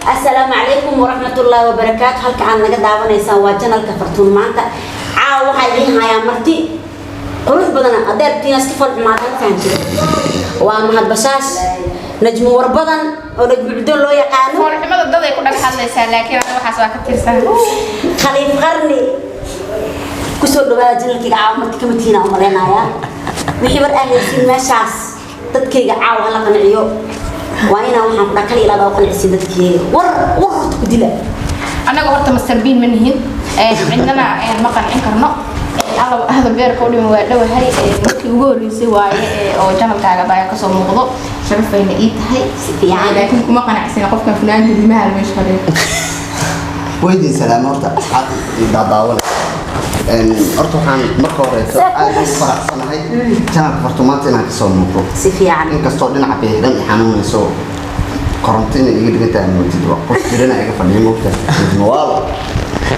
Asalaamu calaykum waraxmatullaahi wabarakaatu. Halka aad naga daawanaysaan waa channelka Fartuun. Maanta caawa waxaa idiin hayaa marti qurux badana. Hadday rabtiin iska fal xumaadaan, fahamtid. Waa Mahad Bashaas, Najmo Warbadan oo Najmo Cuddoon loo yaqaano. Foolxumada dad ay ku dhaga hadlaysaa, laakiin aniga waxaas waa ka tirsan. Khaliif Qarni, kusoo dhawaada channelkayga. Caawa marti kama tihiin aan umalaynayaa. Wixii war ahaysiin meeshaas, dadkayga caawa hala qanciyo. Waa inaan waxaan ku dhaa kala ilaaba u qancisiin dadkayga. War war horta ku dila. Annaga horta Master Bean ma nihin, cidnana ma qancin karno. Alla hada beerka u dhiman waa dhowahay. Markii ugu horreysay waaye oo channelkaaga baa kasoo muuqdo, sharafayna ii tahay. Si fiican. Laakiin kuma qanacsana qofkan funaanka limaha meesha fadhiyo. Weydiin salaam horta asxaabta iyo daadaawana. Horta waxaan marka horeyso aad ugu faraxsanahay channelka Fartuun maanta inaan kasoo muuqdo. Si fiican. Inkastoo dhinaca bidixdan i xanuunayso, koronto inay iga dhigan tahay mootid, waa qof jirana iga fadhiyo moogta waalo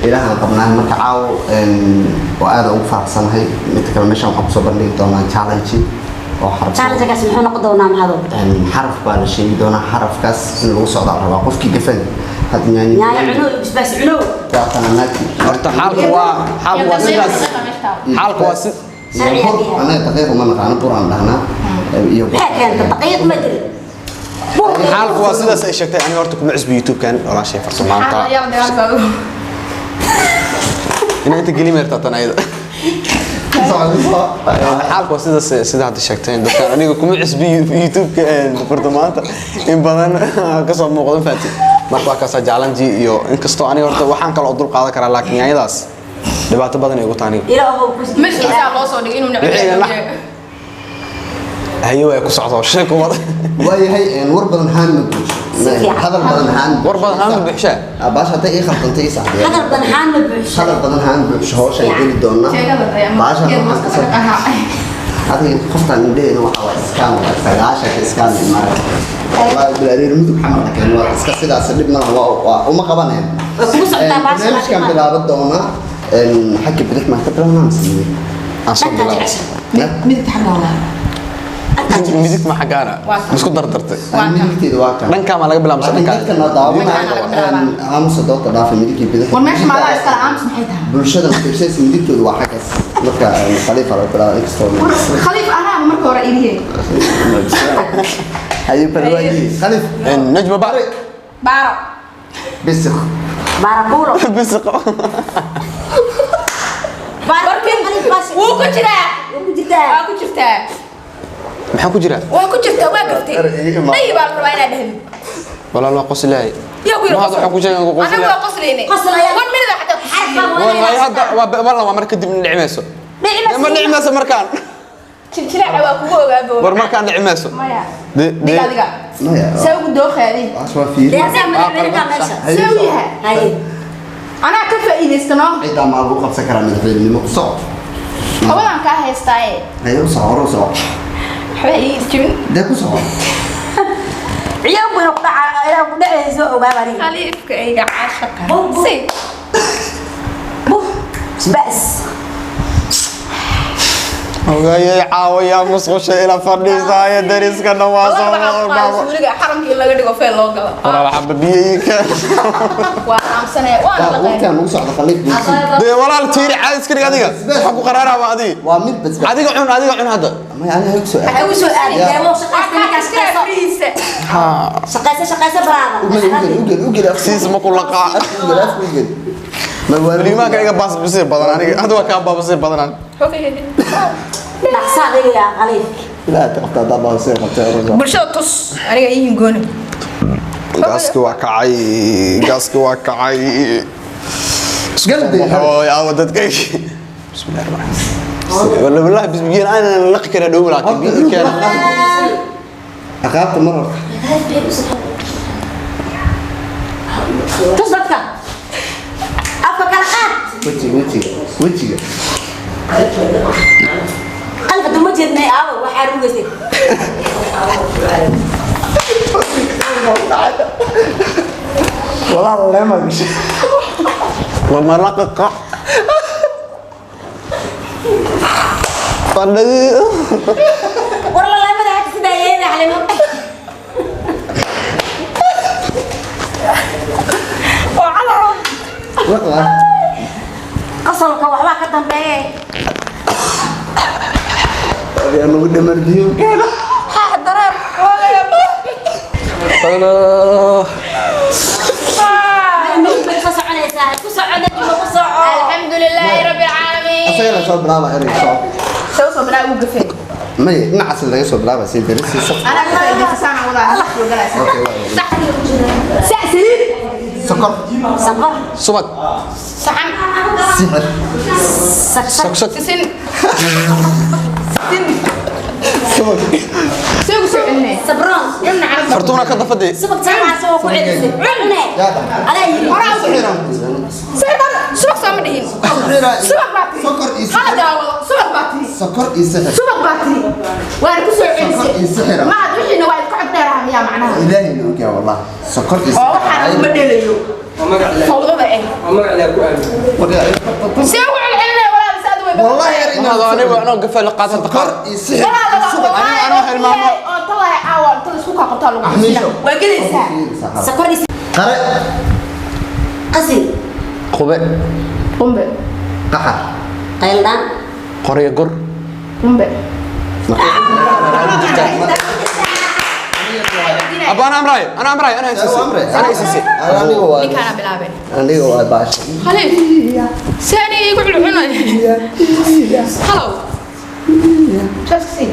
ilaahaan qabnaa. Marka caawo waa aad ugu faraxsanahay. Midka kale, meeshaan waxaan kusoo bandhigi doonaa challenge oo xaraf. Challenge-kaas muxuu noqon doonaa, Mahado? Xaraf baa la sheegi doonaa, xarafkaas in lagu socdaa la rabaa. Qofkii gafan had nyaanyo. Nyaanyo cunow iyo basbaas cunow. Waa kana naagti. Horta xaalku waa sidaas, xaalku waa si Bur anaga daqiiq uma naqaano, bur aan dhahnaa iyo bur. Maxay keenta daqiiq ma jiri. Xaalku waa sidaas ay sheegtay. Aniga horta kuma cusbi YouTube-kan walaashay Fartuun maanta. Inaa inta geli meertaa tan ayada. Xaalku waa sidaas sida hadda sheegtay dadkan. Aniga kuma cusbi YouTube-ka Fartuun maanta, in badan kasoo muuqdan faati. Marka waa kaasaa challenge. Iyo inkastoo aniga horta waxaan kaloo dul qaadan karaa, laakiin yaanyadaas dhibaato badan ay ugu tahay aniga. Ilaahow ku Meeshiisaa loo soo dhigay inuu neceb Wixii yahay. Haye, way ku socdo sheeko wada. Waayahay, war badan haan ma buuxsho. Si fiican. Hadal badan haan. War badan haan ma buuxshaa? Baasha hadday ii khaldantay ii saxday. Hadal badan haan ma buuxsho. Hadal badan haan buuxsho, hawshaan geli doonaa. Sheekada ayaa Baashan waxaan kasoo adiga qoftaan indheheena waxaa waa iskaan, waa 90-ka iskaan imaara. Wallahi bilaa reer Mudug xamar keen waa iska sidaas, dhib malaha, waa uma qabaneen. Waa kugu socotaa baasha. Barnaamijkan bilaaban doonaa. Xagga bidix maan ka bilaabnaa mise midig? Aan soo Dhankaa bilaabo. Jecesha. Midigta xagga waa. Dhankaa jecesha. Midig ma xaggaana? Waa kan. Isku dardartay. Waa kan. Midigteeda waa kan. Dhankaa maa laga bilaabo mise Laakiin dhankaa? dadka na daawanaya Dhankaana laga bilaabaa. Aamusa doodta dhaafa, midig iyo bidix. War meesha maadaa iskala aamus, maxay tahay? Bulshada fiirsaysa midigtooda waa xaggaas. Marka Khaliifa laga bilaabo inkastoo Khaliif anaa marka hore idhiye. Haye, balwaayi Khaliif. Najma bari. Baaro. Bisiq. Baarakuulo. Bisiqo. Baarakuulo Khaliif baasha. Wuu ku jiraa. Wuu ku jirtaa. Waa ku jirtaa. Maxaa ku jira? Waa ku jirtaa, waa gaftay. Iga Dhayi baa la rabaa inaad dhahdid. Walaal, waa qoslahay. Yaa ku yidhi? Mahad waxaa ku sheegan ku Anagu qoslahay. waa qoslayne. Qoslaya. One minute xataa ku Xaraf siiyey. baa Waa waayo hadda waa wallah waa mar kadib dhici mayso. Dhici. Ma dhici mayso markaan. Jiljilaaca waa kugu ogaabo. War markaan dhici mayso. Maya. De Diga adiga. Maya. See ugu dooqaadi. Waas waa fiiri. Dee asaa madaxweynaha meesha. See u yahay. Haye. Anaa ka faa'iidaystano. Ciddaa maa lagu qabsan karaa madaxweynenimo? Ku soco. Hawadaan kaa haystaaye. Haye, u soco, hore u soco. Waxba ii jibin. Dee ku soco. Ciyaar buu ku dhacaa, ilaa ku dhacayso ogaab aniga. Khaliifka iga caashaqa. Bum, bum. Si. Buh. Bas. Ogaayay caawayaa musqusha ila fadhiisaayo, dariska dhan waa soo. Wallahi waxaa ku qaaday suuliga xaramka in laga dhigo feel loo galo. Walaal, xaba biyo ii keen. Waa raamsanaya, waana Waa dhaqay. waqtigaan ugu socda Khaliif buuxsi. Dee walaal, tiiri caadi iska dhig adiga. Waxaa ku qaraaraa waa adiga. Waa mid basbaas. Adiga cun, adiga cun hadda. Maya, aniga igu soo aad. Waxay ugu soo aaday deemo shaqaysta ninkaas, shaqayso. Fariisa. Shaqayso, shaqayso baraada. Ugeli, ugeli, ugeli, ugeli afka. Siis ma ku laqaa. Ugeli afka, ugeli. Ma waa Liimaanka iga baas basiir badan aniga. Hadda waa kaa baabasiir badanaan. Dhaqsa adiga Khaliif. Ilaa aad qabtaa haddaa baabasiir qabtay ordo. Bulshada tus aniga ii hingooni. Gaaski waa kacay, gaaski waa kacay. Galbay. Hooy, aawa dadkaygi. Bismillahi rahmaani rahiim. Walla wallahi bismillahi aanan laqi karaa dhow, laakiin biyo keena. Ciqaabta mar horta. Tus dadka. Afka kala qaad. Wejiga, wejiga, wejiga. Qalka duma jeednay, aawa waxaa rugaysay. Walaal leema gashay. Lama laqi qac. Fadhi. War lalaamada haka sidaa yeena xalimo. Waqla. Qasalka waxbaa ka dambeeye. Yaa nagu dhamaan biyo. Dareer xoogaya. Bay soo soconaysaa, ku soco Najma, ku soco. Alxamdulilaahi rabbi alcaalamiin. Asagana soo bilaaba erey soo. Soo bilaa ugu gafay. May dhinacaas laga soo bilaaba si berisi saf. Anaa ka faa'iidaysan wadaa soo galaysa. Okay. Sax sax saliid. Sokor. Sanqor. Subag. Saxan. Sixir. Sagsak. Sog sog. Sisin. Sisin. Subag. Soo soo celinay. Sabroon. Cunna carab. Fartuuna ka dafadee. Subag saamaas oo ku celisay cunne adaa yiri. Horaa u sixir subag soo ma dhihin. Subag baa tiri. Sokor iyo Hala sixir. daawado subag baa tiri. Sokor iyo sixir. Subag baa tiri. Waana ku soo Sokor iyo celisay. sixir. Mahad wixiina waa idku cod dheeraha miyaa macnaha? Ilaahay na ogyaa wallah. Sokor iyo Oo waxaan uma dhelayo. Fawdada eh. See ugu celcelinaya walaal saad way. Wallahi yar inaa Mahad anigu anoo gafay la qaatan sokor taqaan. iyo sixir. Walaal Subag. Aniga anoo hilmaamo. Oo talahay caawa inta la isku kaa qabtaa lagu Axmiisho. xusina. Waa gelaysaa. Sokor is Qare. qasil. Qube. Qumbe. Qaxar. Qayldaan. Qoryo gur. Qumbe. Abba ana amraay, ana amraay, ana isisi. Ana isisi. Aniga waa. Ninkaana bilaabay. Aniga waa baasha. Khaliif. See aniga iigu culculunaya. Halow. Saas ka sii.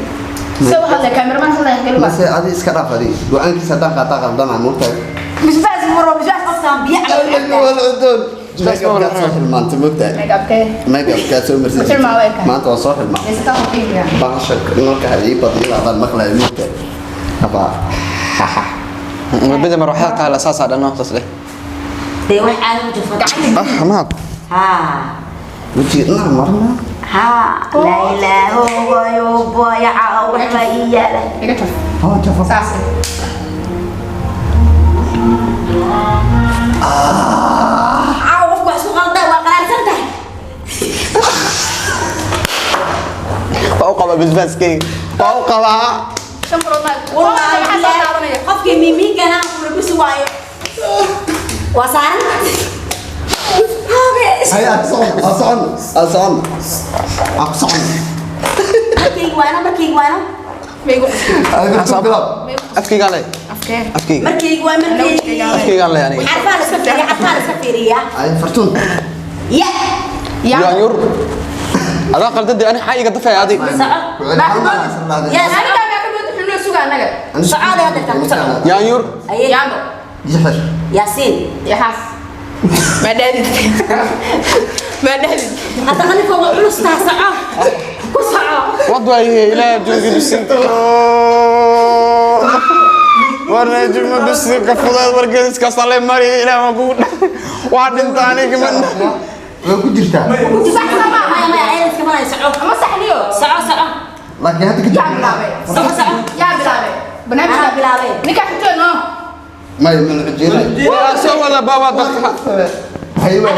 See u hadlay cameraman hadlaya kaliya. Mase adi iska dhaaf adi. Go'aankiisa haddaan qaataa qaldanaa moogtahay. Bisbaas muro bisbaas qofkaan biyo Aniga waa la cudoon. Make-up-kaad soo xilmaantay moogtahay. Make-up-kee. Make-up-kaad soo marsatay. Xilmaa way kahay. Maanta waa soo xilmaa. Maysataa huqiimiya. Bahasha nalka ha ii badiyo adaan maqlayo moogtahay. Abaa. Bida mar waxaa taala saasaa dhan saas leh. Dee wax caadi u jafo. Ah mahad. Haa. Wejiga dhinaca marna. Haa laa ilaaha wayo boyaca waxba ii yaala. Iga jaf. Haa jafo. Saas. Caawa qofku wax isku qaldaa waa qaraarsan tahay. Waa u qabaa bisbaaskeyga. Waa u qabaa. Shan farood ma. Wallaahi Waxaa soo taabanaya. qofkii miimiinkana furbisu waayo. Waa saaran. Haya socon, socon, socon. Aan socon. Markayga waano, markayga waano. Ma igu cusub. Adiga soo bilaab. Afkeygaa leh. Afkee. Afkeyga. Markayga waa markayga. Afkeygaa leh aniga. Xarfaa la iska fiiriya, xarfaa la iska fiiriya. Ay fartuun. Ya. Yaa. Yaanyur. Adaa qaldadii ani xaa iga dafay adi. Soco. Ya. Aniga maa ka buuxin xubno suga anaga. Socoday hadda taa ku soco. Yaanyur. Aye. Yaando. Jixir. Yaasiin. Yaxaas. Ma dhaadid. Ma dhaadid. Hadda khalifa waa culus tahay, soco. Ku soco. Wad waaye ilaahay joogi bisinka. Warna juma bisinka fudayd wargeediska sale mari ilaahay waan kugu waa dhinta aniga man. Way ku jirtaa. Sax sama. Maya maya ayada iska malaya, soco. Ama saxniyo. Soco soco. Laakiin hadda kadib. Yaa bilaabay. Soco soco. Yaa bilaabay. Barnaamijka Anaa bilaabay. Ninka xigtoo noo. May ma la jeeray. Waa soo wada baaba dadka. Hay waa.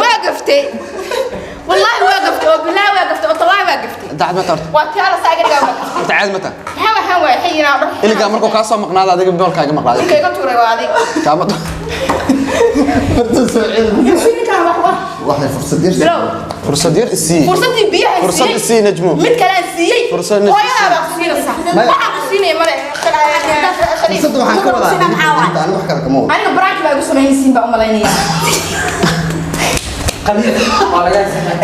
Waa gaftay. Wallahi waa gaftay oo bilaa waa gaftay oo talaahi waa gaftay. Dacad ma tarto. Waa tii ala saagan waa gaftay. Dacad ma tar. Maxaa waxaan waay xayina dhan. Iliga markuu ka soo maqnaado adiga boolkaaga maqlaado. Ninka iga tuuray waa adig. Kaama Fartuun soo celi. Ninka wax wax. Waxay fursad yar. Bilow. Fursad yar isii. Fursadii biyaha Fursad siiyey. isii Najmo. Mid kale aan siiyey. Fursad Najmo. Hooyadaa baa ku siinaysa. Maya. Waxaa ku siinaya male. Fursadda waxaan ka wadaa. Inta aan wax kale kama wado. Aniga branch baa igu samaynaysiin baa u malaynaya.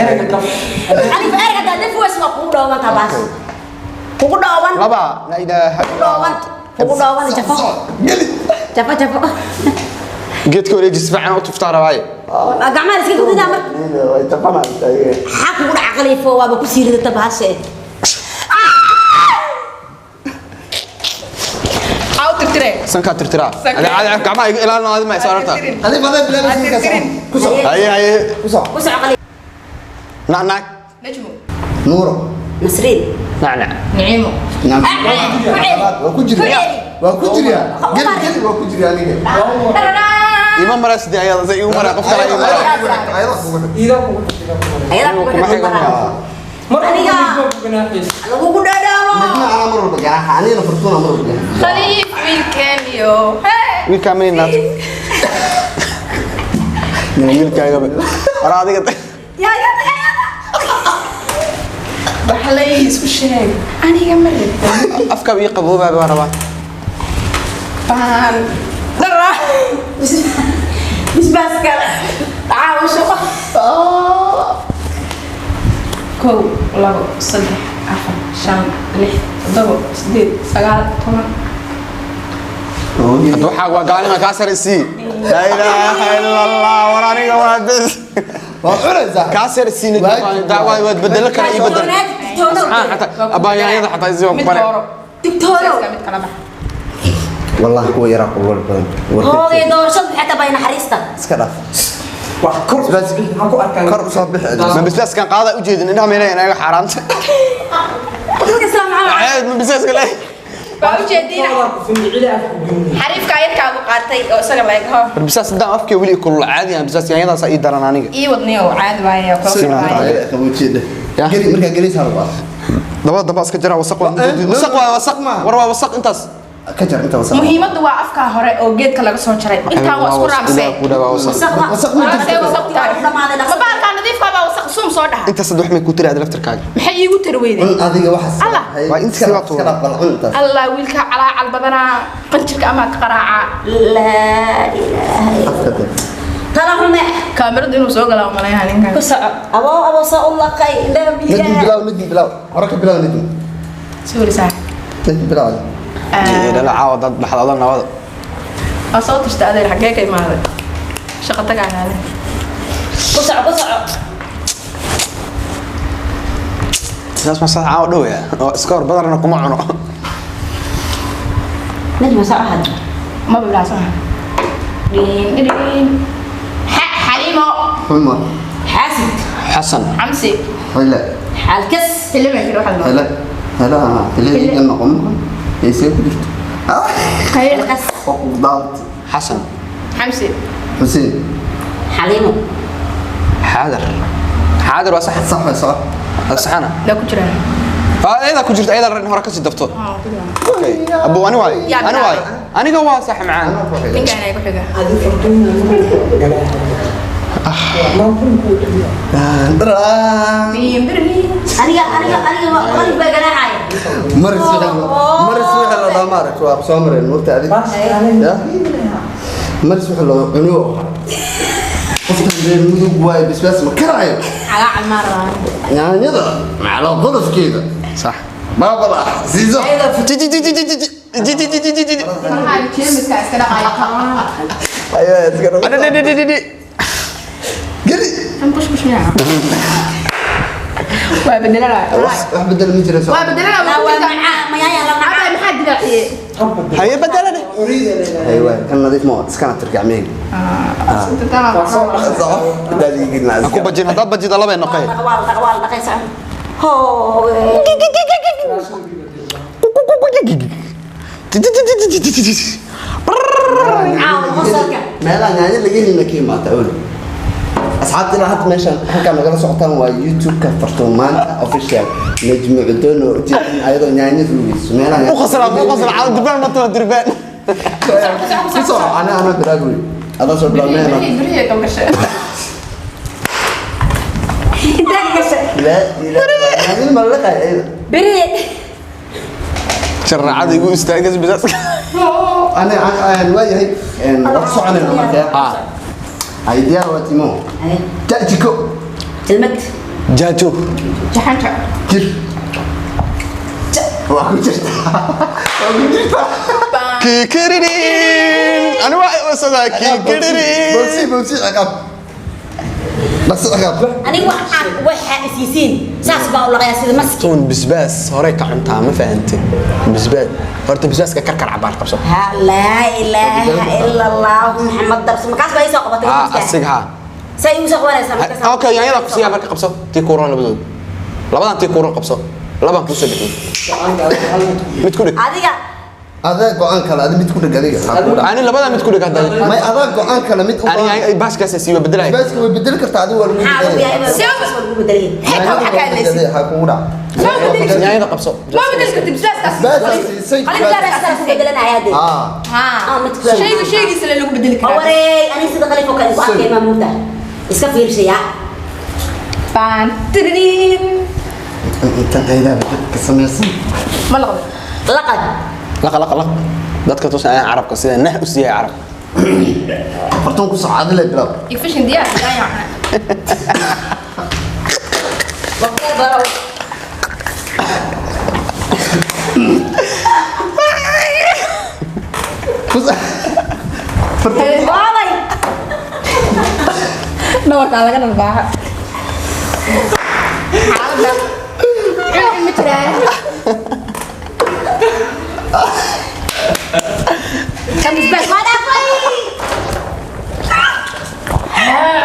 Khalifa erga haddaad daf weyso waa kugu dhooban taa baas. Kugu dhooban. Laba la ilaaha. Kugu dhooban. Kugu dhooban jafo. Geli. Jafo jafo. Geedka wareeji si fiican u tuftaa rabaaye. Gacmaha la iska gudidaa marka. Way tafanaysaa. Maxaa kugu dhaca khaliifo waaba ku sii ridata bahasha eh. Aa u tirtiree. Sankaa tirtiraa. Sankaa. Adi caadi gacmaha iga ilaalin adi ma isoo aragtaa. Adiga badan bilaabay ku soco. Haye haye. Ku soco. Ku soco khaliif. Nacnac. Najmo. Nuuro. Nasriin. Nacnac. Niciimo. Naam. Ku celi. Waa ku jiryaa. Waa ku jiryaa. Geli geli waa ku jiryaa aniga. Ima maraa sidii ayada say igu maraa qof kale igu maraa. Ayada kugu xig. Ayada kugu Kuma xigo xigo. Aniga lagugu dhadhaamo. Najma anaa mar walba ganaaxa, anigana Fortuna mar walba ganaaxa. Khaliif wiilkeeniyo. Wiilkaa mani naad. Wiilkaaga war adiga. Wax la isku sheeg. Aniga ma rabin. Afka ii qaboobaa baa rabaa. Baan. Dara. Bisbaas kale. Caawasho. 1, 2, 3, 4, 5, 6, 7, 8, 9, 10. Hadda waxaa waa gaalima kaa sare sii. Laa ilaaha illa Allah, war aniga waa bes. Waa cunaysaa. Kaa sare sii waad bedelo kale ii bedel. Asxaan xataa abaayada xataa isii waa ku Mid bare. dooro. Digtoonow. Mid kala bax. Wallahi kuwa yaraa kulul badan. Hoogay doorashadu xataa bay naxariista. Iska dhaaf. Wax kor maxaan ku arkaa? Kor u soo bixi. Ma bisbaaskan qaada u jeedin indhaha meelay inaga xaaraanta. Dadka islaam macaa. Ceeb ma bisbaaska leh. Waa u jeediina. Xariifka ayarkaagu qaatay oo isaga la ego. War bisbaas haddaan afkay weli kulul caadi ah bisbaas yaanyadaas ii daran aniga. Ii wadniyo oo caadi waaye oo kala waaye. Qaboojiye. Ya. Geli markaa gelis halba. Dabada damba iska jara wasaq waa wasaq waa wasaq war waa wasaq intaas. Ka jar inta wasaq. Muhiimaddu waa afka hore oo geedka laga soo jaray. Intaan waa isku raamsay. Ilaah ku dhawaa wasaq. Wasaq ma jirto. Wasaq tahay. Mabaalka nadiifka baa wasaq suum soo dhaha. Intaas hadda wax may ku tiri aad laftirkaaga. Maxay iigu tiri weyday? Cun adiga waxaas. Allah. Waa inta Iska si dhaaf, waa iska tuuran. dhaaf, bal cun intaas. Allah wiilka calaacal badanaa qanjirka ama ka qaraaca. Laa ilaaha illa. Afka dee. Tala xume. Kaamiradu inuu soo galaa umaleeyaha ninkan. Ku soco. Abow abow soo u laqay indhaha Najmi biyaha. bilaw, Najmi bilaw. Hore ka bilaw Najmi. Sorry saaxiib. Najmi bilaw. Dhala caawa dad baxda adan nabada. Waa soo tashta adeer xagee ka imaaday? Shaqo tagaan aade. Ku soco ku soco. Saas ma sax caawa dhow ya. Oo iska hor badarna kuma cuno. Najma soco hadda. Ma bilaa soo. Dhiin dhiin. Xaliimo. Xumar. Xaasid. Xasan. Camsi. Xile. Xaalkas. Xilima jiro waxa la. Xile. Xile ah. Xile iga noqon. Heesee ku jirto. Ah. Xaalkas. Waa ku daalt. Xasan. Camsi. Xuseen. Xaliimo. Xaadar. Xaadar waa sax. Sax way sax. Saxana. La ku jiraa. Ayada ku jirta ayada rin hore ka sii dafto. Okay. Abu ani waay. Yaa Ani waay. Aniga waa sax macaan. Ninkan ay ku xiga. Dhiin dhiin. Aniga aniga aniga qalbi baa garaacaya. Maris wixii maris wixii la dhamaa aragto waa soo mareen mugta adiga. Ya. Maris wixii la cuno. Qofka reer mudug waay bisbaas ma karaayo. Calaacal ma rabaa. Yaanyada maclo qolofkeeda. Sax. Baabala siiso. Ji ji ji ji ji ji ji ji ji ji ji ji. Waxaa jeemiska iska dhaqaya. Ayaa iska dhaw. Adhe dhe dhe dhe. Geli. Tan bush bush miyaa? Waa bedelanaa. Wax bedel ma jiro soo. Waa bedelanaa. Laa waa macaa mayaaya la macaa. Abay maxaa dilaaciyey? Haye bedelane. Aywa kan nadiif ma iskana tirgacmeen. Ku bajin haddaad bajida labay noqee. Waa la dhaq waa la dhaqay soco. Hoogay. Caawa qosolka. Meelaha yaanyo laga helina ka imaata awel. Asxaabta ilaa hadda meeshan halkaa nagala socotaan waa YouTube-ka Fartuun Maanta official. Najmi Cudoon oo ujeedin ayadoo yaanyada lugeyso. Meelaha U qosla u qosla caawa durbaan ma tuma durbaan. Ku soo ana ana bilaag wey. Adaa soo bilaabnay ana. Beriye ka gashay. Intaa ka gashay. La ilaaha yaanyada ma la qay ayada. Beri. Sharacada igu istaagas bisaaska. Ana aan waayahay wax soconayna markaa. Ah. Ay diyaar waa timo. Jajiko. Ilmad. Jaajo. Jaxanka. Jir. Waa ku jirtaa. Waa ku jirtaa. Kikiririn. Ani waa wasadaa kikiririn. Bolsi bolsi ciqaab. Dhaqso ciqaab. Aniga waxaan waxa isiisiin saas baa u laqayaa sida maski. Tuun bisbaas hore ka cuntaa ma fahantay. Bisbaas. Horta bisbaaska karkar cabaar qabso. Ha laa ilaaha illa Allah Muhammad darsu markaas baa ii soo qabatay Ah midka. asiga ha. Say igu soo qabanaysaa markaas. Okay, yaanyada ku siiyaa marka qabso. Tii kuuran labadood. Labadan tii kuuran qabso. Laban ku soo bixin. Mid ku dhig. Adiga Adaa go'aan kale adi mid ku dhig adiga. Ha ku dhac. Ani labadan mid ku dhig hadda. May adaa go'aan kale mid u Ani ay baaskaas sii bedelay. Baaska way bedeli kartaa adiga waa lagu maxaa lagu bedelaya. yahay baa lagu bedelay. Xitaa waxa ka hadlaysid. Ha kugu dhac. Ma bedeli kartid. Yaanyada qabso. Ma bedeli kartid bisbaas Basbaas siisay. Qalin baasaa ku bedelanaya hadee. Ah. Ah, mid ku shayga shaygiisa la lagu bedeli karaa. Wareey, aniga sida qalin oo kale ku arkay maa muugta. Iska fiirsaya. Baan tiriin. Intan aydaa dadka samaysan. Ma laqda. Laqad. Laqa laqa laq. Dadka tusan ayaan carabka sida nah u siiyay carab. Fartuun ku soo cadilay bilow. Ifishin diyaar ayaan cunaa. Waqtiga baro. Ku soo Waalay. Dhawarkaa laga dharbaaxa. Xaaladda. Cilmi ma jiraa. Kan basbaas waa dhaafay.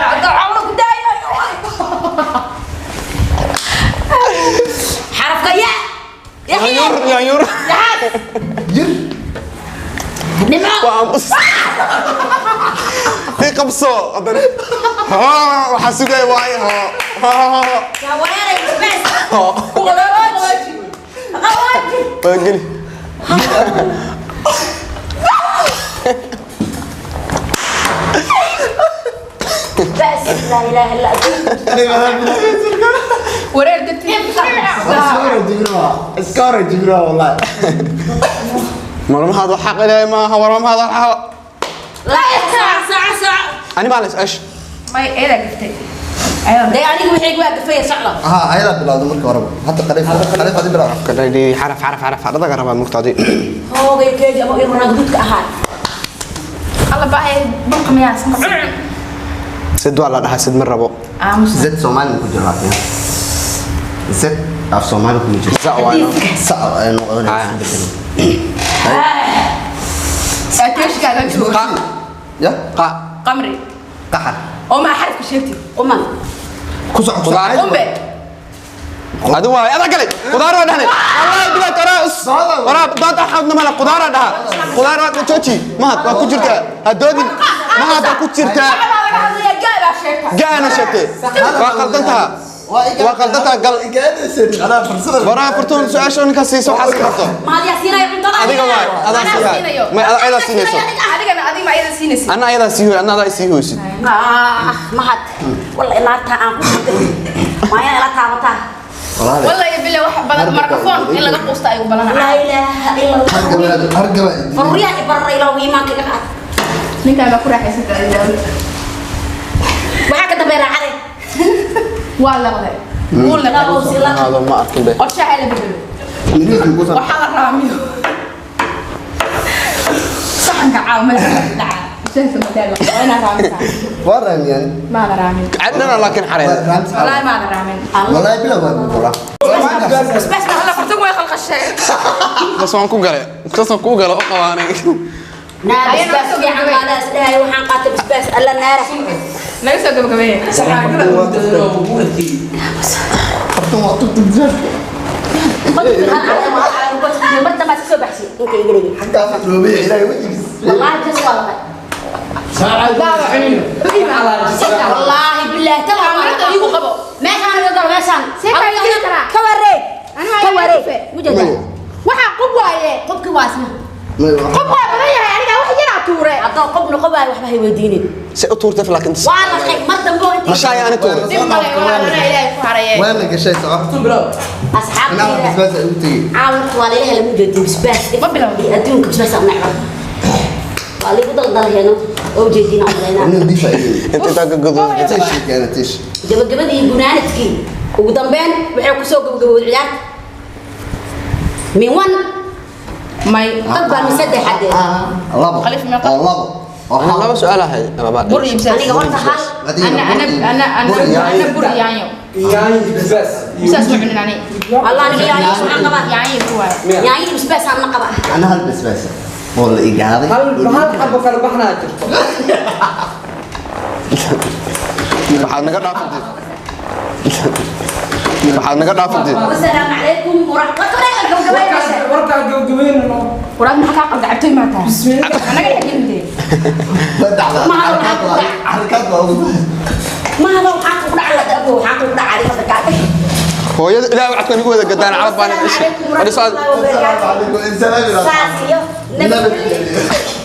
Hadda cawlo ku daayo. Xarafka ya. Yaanyuur yaanyuur. Jir. Nimco. Waa aamus. Ii qabso haddana. Haa, waxaa sugaya waaye haa. Haa. Yaa wareeray basbaas. Haa. Qawaaji. Qawaaji. Waa geli. Bas laa ilaaha illa anta. Wareer dartiis. Iska hor jibro. Iska hor jibro wallahi. Marmahaad wax xaq ilaahay maaha, warmahaad wax xaq. Laa sac sac sac. Ani baa la is-ash. May eedaa gaftay. Ayada. Dee aniga wixii waa gafaya socda. Aha, ayada bilowda marka hore. Hadda qaliif. Qaliif hadii bilow. Kadhadhi xaraf xaraf xaraf xaradaga rabaa mugtaadi. Hoogay keegi ama ii horaa guduudka ahaa. Alla baahay dhulka miyaa sanka. Sid waa la dhahaa sid ma rabo. Aamus. Zed Soomaali ku jiro laakiin. Zed af Soomaali ku jiro. Sa waa inoo. Sa ay noqonaysaa. Saateeshkaaga jooga. Ya? Qa. Qamri. Qaxar. Oo maa xarafka sheegtid. Quman. Ku soco. Qudaar. Qumbe. Adu waay adaa galay. Qudaar waa dhahnay. Wallahi bilaa taraa us. Waraa doonta xawdna mala qudaar waa dhaha. Qudaar waa jooji. Mahad waa ku jirtaa. Ha doodin. Mahad waa ku jirtaa. Waxaa laga hadlayaa gaabaa sheegta. Gaana sheegtay. Waa qaldan taha. Waa qaldan taha gal. Waraa furtuun su-aasha ninka siiso waxaas ka qabto. Mahad yaa siinaya cuntada. Adiga waay. Adaa siihay. May adaa siinayso. Adigana adiga ma ayada siinaysid. Anna ayadaa sii hooy, anna adaa sii hooysid. Ah, mahad. Wallahi naarta aan ku shaqay. Waa inay la taabataa. Wallahi bilaa wax badan markafoon in laga quusta ay u Laa balanaa. ilaaha illa Allah. Hargaba. Faruuryaha i barara ilaahu iimaanka iga qaad. Ninkaan baa ku raaxaysatay adiga. Waxaa ka dambeeya raaxade. Waa laqday. Wuu laqday. Ilaahu si laq. Hado ma arkin be. Qorshaha la bedelo. Waxaa la raamiyo. Saxanka caawa madaxa ku dhaca. Shaahsa madaala. Waa inaa raamisaa. Waa raamiyaan. Ma la raamin. Cadnana laakiin xareed. Wallaahi ma la raamin. Wallahi bilow waa buura. Basbaas ma Alla fartag way khalkhasheen. Bas waan ku galay. Kasan ku galo oo qabaanay. Naa basbaas fiican qaadaa is dhahay waxaan qaatay basbaas alla naara. Naga soo gabagabeeye. Fartuun waa tugtug jeer. Marta ma soo baxshay inta iga dhigay. Xaggaas roobay ilaahay wajigiis. Wallahi bas waa laqay. Wallaahi billahi tala Kaamirada iigu qabo. Meeshaan iga galo meeshaan. See kaa iga geli karaa? Ka wareeg. Ani waa Ka iga wareeg. geli. Mujada. Waxaa qub waaye. Qofkii waa isna. Qub waa badan yahay aniga wax yaraa tuure. Haddoo qof noqon waayo waxba hay weydiinin. Se u tuurtay laakiin. Waa laqay mar dambe oo intii Mashaaya ani tuuray. Dib male waa lana ilaahay ku haraye. Waa la gashay soco. Asxaabtayda. Anaa basbaas ay u tegey. Caalamka waa lala helay mujadin basbaas. Ma bilowday? Iyo adduunka basbaas aan necba. Waa liigu daldalheeno oo ujeedin aan malaynaa. Inuu difaaciyo. Inta intaa ka gudo. Tish keena tish. Gabagabadii iyo gunaanadkii ugu dambeyn waxay ku soo gabagabowday ciyaarta. Min one May dad baa min saddex haddee. Labo. Qalif meeqa? Oo labo. Oo Ana laba su'aal ahay. Laba. bur iyo bisaas. Aniga horta hal Ana ana ana ana ana bur iyo yaanyo. Yaanyo basbaas. Bisaas ma cunin ani. Allah aniga yaanyo waxaan qabaa. Yaanyo ku waaye. Yaanyo iyo basbaas aan la qabaa. Ana hal basbaas. Oo la igaaday. Hal hal xabo kala baxnaa jirto. Waxaad naga dhaafantay. Waxaad naga dhaafantay. Wasalaamu calaykum waraxmatullahi wabarakaatuh. Warkaa gabagabeynano. Waraad maxaa kaa qalda cabtooy maa tahay? Anaga dhex gelintee. Badacda. Halkaad waa ugu. Ma hada waxaa kugu dhacay abo waxaa kugu dhacay hadda kaa. Hooyada ilaahay wacadka nigu wada gadaan carab baan Assalaamu calaykum Adhiso waraxmatullaahi wabarakaatu. Salaam. Saas iyo nabadgelyo.